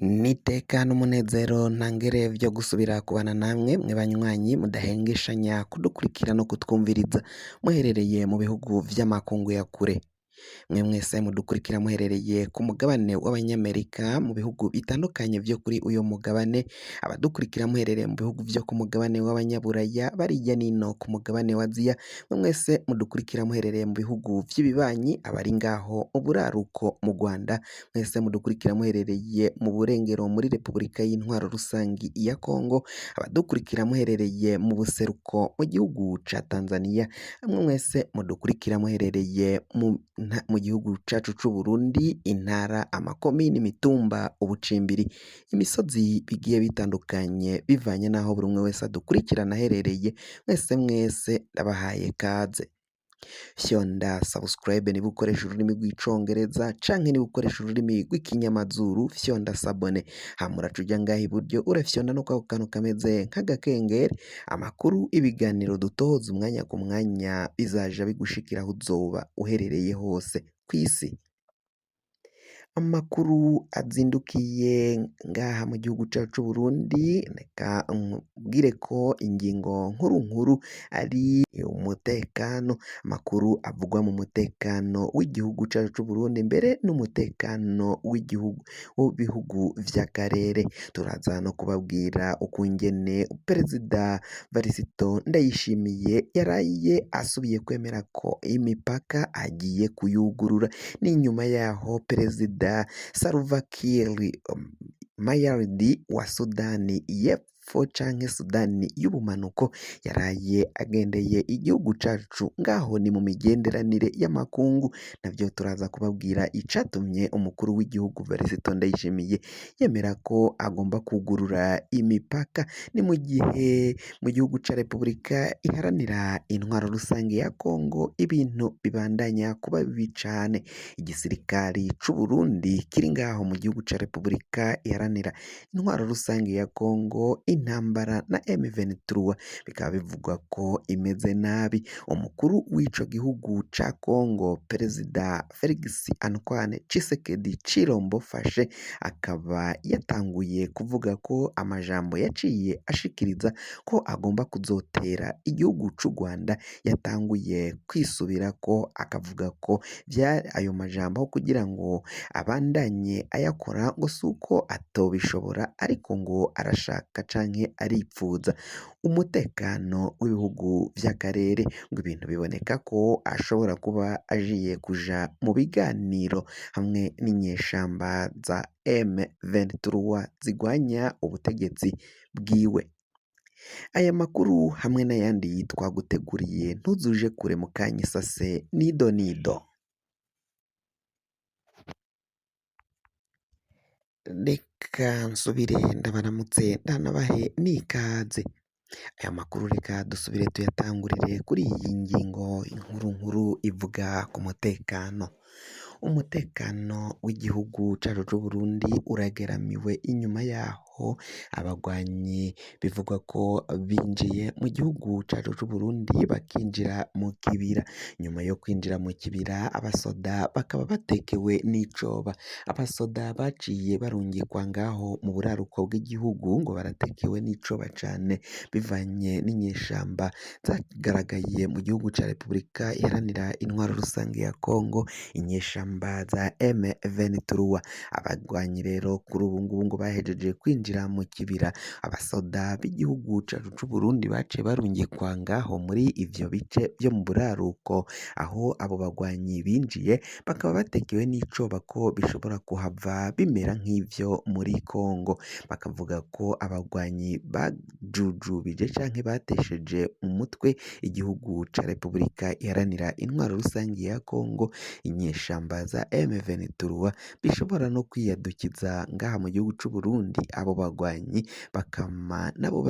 N'iteka n'umunezero ntangere vyo gusubira kubana namwe mwe banywanyi mudahengeshanya kudukurikira no kutwumviriza muherereye mu bihugu vy'amakungu ya kure. Mwe mwese mudukurikira muherereye ku mugabane w'abanyamerika mu bihugu bitandukanye vyo kuri uyo mugabane, abadukurikira muherereye mu bihugu vyo ku mugabane w'abanyaburaya bari hirya nino ku mugabane wa Aziya, mwe mwese mudukurikira muherereye mu bihugu vy'ibibanyi, abari ngaho mu buraruko mu Rwanda, mwese mudukurikira muherereye mu burengero muri Repubulika y'Intwaro Rusangi ya Kongo, abadukurikira muherereye mu buseruko mu gihugu ca Tanzania, mwe mwese mudukurikira muherereye mu gihugu cacu c'Uburundi, intara, amakomine, imitumba, ubucimbiri, imisozi bigiye bitandukanye bivanye n'aho buri umwe wese adukurikirana aherereye, mwese mwese ndabahaye kaze. Fyonda subscribe niba ukoresha ururimi rw'icongereza canke niba ukoresha ururimi rw'ikinyamazuru fyonda s'abonner, hama uraca uja ngaha iburyo urafyonda no kwako kantu kameze nk'agakengeri, amakuru, ibiganiro dutoza umwanya ku mwanya bizaja bigushikira aho uzoba uherereye hose kw'isi. Amakuru azindukiye ngaha mu gihugu cacu c'Uburundi, reka nkubwire ko ingingo nkuru nkuru ari umutekano, amakuru avugwa mu mutekano w'igihugu cacu c'Uburundi mbere n'umutekano w'igihugu w'ibihugu vy'akarere. Turaza no kubabwira ukungene Perezida Varisito Ndayishimiye yaraye asubiye kwemera ko imipaka agiye kuyugurura, n'inyuma yaho Perezida Salva Kiir Mayardi wa Sudani y'Epfo canke Sudani y'ubumanuko yaraye agendeye igihugu cacu, ngaho ni mu migenderanire y'amakungu, navyo turaza kubabwira icatumye umukuru w'igihugu Varisito Ndayishimiye yemera ko agomba kugurura imipaka, ni mu gihe mu gihugu ca Repubulika Iharanira Intwaro Rusange ya Kongo ibintu bibandanya kuba bibi cane. Igisirikari c'Uburundi kiri ngaho mu gihugu ca Repubulika Iharanira Intwaro Rusange ya Kongo, intambara na M23 bikaba bivugwa ko imeze nabi. Umukuru w'ico gihugu ca Kongo Perezida Felix Antoine Tshisekedi Tshilombo Fashe akaba yatanguye kuvuga ko amajambo yaciye ashikiriza ko agomba kuzotera igihugu c'u Rwanda yatanguye kwisubirako, akavuga ko vyari ayo majambo aho kugira ngo abandanye ayakora ngo suko atobishobora ariko ngo arashaka canke aripfuza umutekano w'ibihugu vy'akarere, ngo ibintu biboneka ko ashobora kuba agiye kuja mu biganiro hamwe n'inyeshamba za M23 zigwanya ubutegetsi bwiwe. Aya makuru hamwe n'ayandi twaguteguriye ntuzuje kure mu kanya isase nido nido. Reka nsubire ndabaramutse ndanabahe n'ikaze. Aya makuru reka dusubire tuyatangurire kuri iyi ngingo inkuru nkuru ivuga ku mutekano. Umutekano w'igihugu cacu c'Uburundi urageramiwe inyuma yaho abagwanyi bivugwa ko binjiye mu gihugu cacu c'Uburundi bakinjira mu kibira. Nyuma yo kwinjira mu kibira abasoda bakaba batekewe n'icoba. Abasoda baciye barungikwa ngaho mu buraruko bw'igihugu ngo baratekewe n'icoba cane bivanye n'inyeshamba zagaragaye mu gihugu ca Repubulika Iharanira Intwaro Rusange ya Kongo, inyeshamba za M23. Abagwanyi rero kuri ubu ngubu ngo bahejeje kwinjira mu kibira, abasoda b'igihugu cacu c'Uburundi baciye barungikwa ngaho muri ivyo bice vyo mu buraruko, aho abo bagwanyi binjiye bakaba batekewe n'icoba ko bishobora kuhava bimera nk'ivyo muri Kongo. Bakavuga ko abagwanyi bajujubije canke batesheje umutwe igihugu ca Repubulika Iharanira Intwaro Rusange ya Kongo, inyeshamba za M23 bishobora no kwiyadukiza ngaha mu gihugu c'Uburundi, abo bagwanyi bakama nabo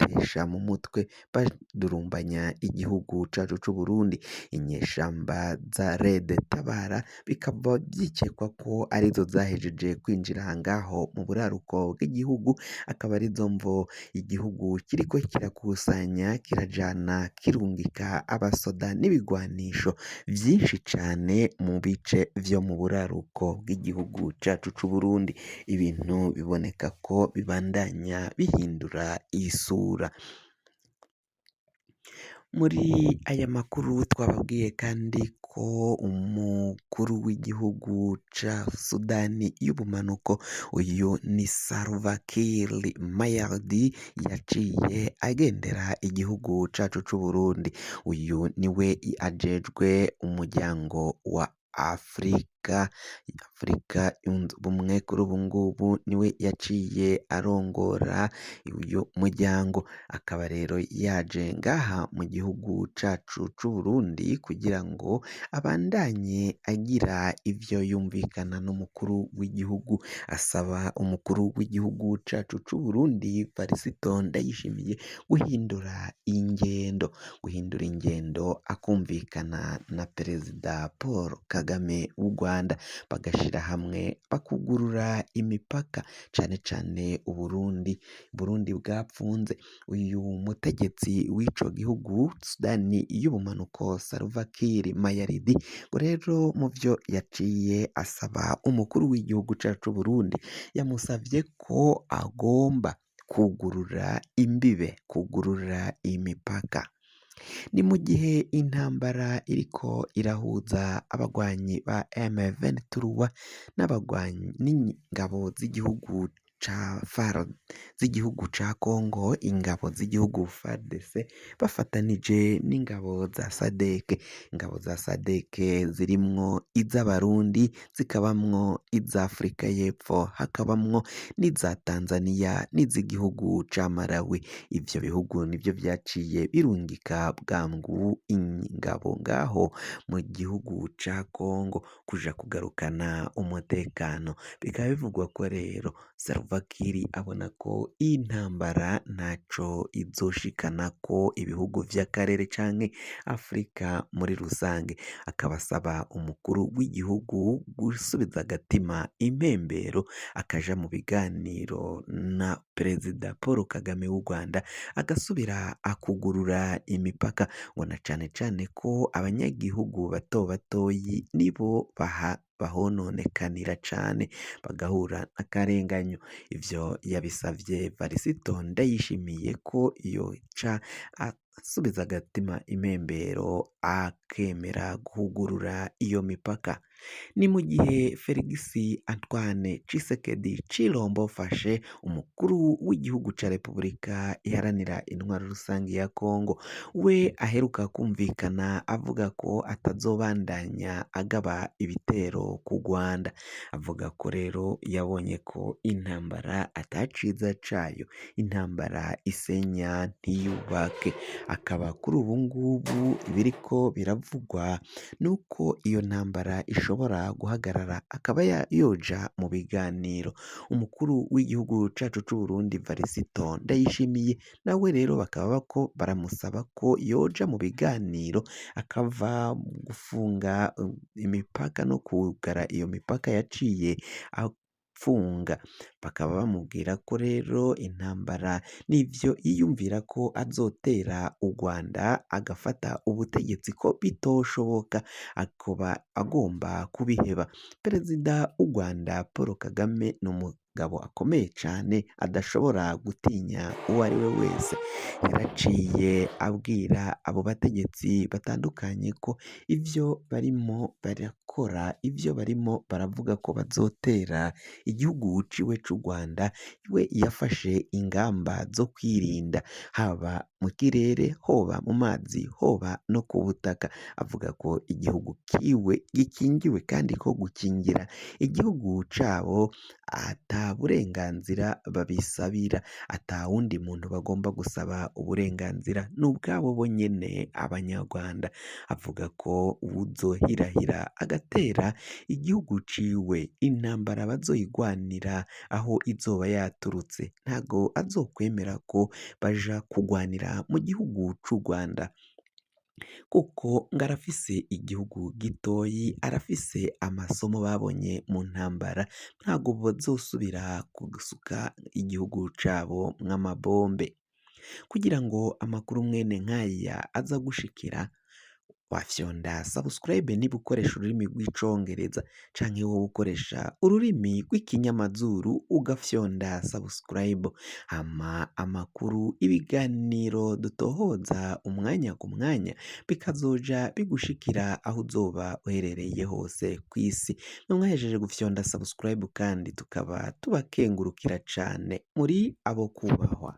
batesha mu mutwe badurumbanya igihugu cacu c'Uburundi. Inyeshamba za Red Tabara bikaba vyikekwa ko arizo zahejeje kwinjira ngaho mu buraruko bw'igihugu, akaba arizo mvo igihugu kiriko kirakusanya kirajana kirungika abasoda n'ibigwanisho vyinshi cane mu bice vyo mu buraruko bw'igihugu cacu c'Uburundi. Ibintu biboneka ko bibandanya bihindura isura. Muri aya makuru twababwiye kandi ko umukuru w'igihugu ca Sudani y'ubumanuko, uyu ni Salva Kiir Mayardit, yaciye agendera igihugu cacu c'Uburundi. Uyu niwe ajejwe umuryango wa Afrika, Afrika yunze ubumwe kuri ubu ngubu niwe yaciye arongora uyu muryango, akaba rero yaje ngaha mu gihugu cacu c'Uburundi kugira ngo abandanye agira ivyo yumvikana n'umukuru w'igihugu, asaba umukuru w'igihugu cacu c'Uburundi Varisito Ndayishimiye guhindura ingendo, guhindura ingendo akumvikana na Perezida Paul Kagame w'u Rwanda, bagashira hamwe bakugurura imipaka cane cane Uburundi, Burundi bwapfunze. Uyu mutegetsi w'ico gihugu Sudani y'ubumanuko Salva Kiir Mayardit, ngo rero mu vyo yaciye asaba umukuru w'igihugu cacu c'Uburundi, yamusavye ko agomba kugurura imbibe, kugurura imipaka. Ni mu gihe intambara iriko irahuza abagwanyi ba M23 n'abagwanyi n'ingabo z'igihugu ca FARD z'igihugu ca Congo, ingabo z'igihugu FARDC bafatanije n'ingabo za SADC. Ingabo za SADC zirimwo iz'Abarundi, zikabamwo iz'Afrika y'Epfo, hakabamwo n'iza Tanzania n'iz'igihugu ca Malawi. Ivyo bihugu nivyo vyaciye birungika bwangu ingabo ngaho mu gihugu ca Congo kuja kugarukana umutekano. Bikaba bivugwa ko rero Salva Kiir abona ko intambara ntaco izoshikanako ibihugu vy'akarere canke Afrika muri rusange, akaba asaba umukuru w'igihugu gusubiza agatima impembero akaja mu biganiro na Perezida Paul Kagame w'u Rwanda, agasubira akugurura imipaka, ngo na cane cane ko abanyagihugu bato batoyi nibo bahononekanira cane bagahura n'akarenganyo. Ivyo yabisavye Varisito Ndayishimiye ko yoca asubiza agatima impembero akemera guhugurura iyo mipaka. Ni mu gihe Felix Antoine Tshisekedi Tshilombo Fashe, umukuru w'igihugu ca Repubulika Iharanira Intwaro Rusange ya Congo, we aheruka kumvikana avuga ko atazobandanya agaba ibitero ku Rwanda. Avuga ko rero yabonye ko intambara ataciza cayo, intambara isenya ntiyubake. Akaba kuri ubu ngubu ibiriko biravugwa nuko iyo ntambara ishobora guhagarara akaba yoja mu biganiro. Umukuru w'igihugu cacu c'Uburundi Varisito Ndayishimiye nawe rero bakaba bako baramusaba ko yoja mu biganiro akava gufunga imipaka no kugara iyo mipaka yaciye apfunga. Bakaba bamubwira ko rero intambara n'ivyo yiyumvira ko azotera u Rwanda agafata ubutegetsi ko bitoshoboka, akaba agomba kubiheba. Perezida w'u Rwanda Paul Kagame ni umugabo akomeye cane adashobora gutinya uwo ari we wese. Yaraciye abwira abo bategetsi batandukanye ko ivyo barimo barakora, ivyo barimo baravuga ko bazotera igihugu ciwe c'u Rwanda, we yafashe ingamba zo kwirinda haba mu kirere, hoba mu mazi, hoba no ku butaka. Avuga ko igihugu kiwe gikingiwe kandi ko gukingira igihugu cabo ata ata burenganzira babisabira, ata wundi muntu bagomba gusaba uburenganzira, n'ubwabo bonyene abanyarwanda. Avuga ko uwuzohirahira agatera igihugu ciwe, intambara bazoyigwanira aho izoba yaturutse, ntago azokwemera ko baja kugwanira mu gihugu c'u Rwanda, kuko ngo arafise igihugu gitoyi, arafise amasomo babonye mu ntambara, ntago bazosubira gusuka igihugu cabo mw'amabombe. Kugira ngo amakuru mwene nk'aya aza gushikira, wafyonda subscribe niba ukoresha ururimi rw'icongereza, canke wowe ukoresha ururimi rw'ikinyamazuru ugafyonda subscribe, hama amakuru, ibiganiro dutohoza umwanya ku mwanya bikazoja bigushikira aho uzoba uherereye hose kw'isi. Mwe mwahejeje gufyonda subscribe kandi tukaba tubakengurukira cane, muri abo kubahwa.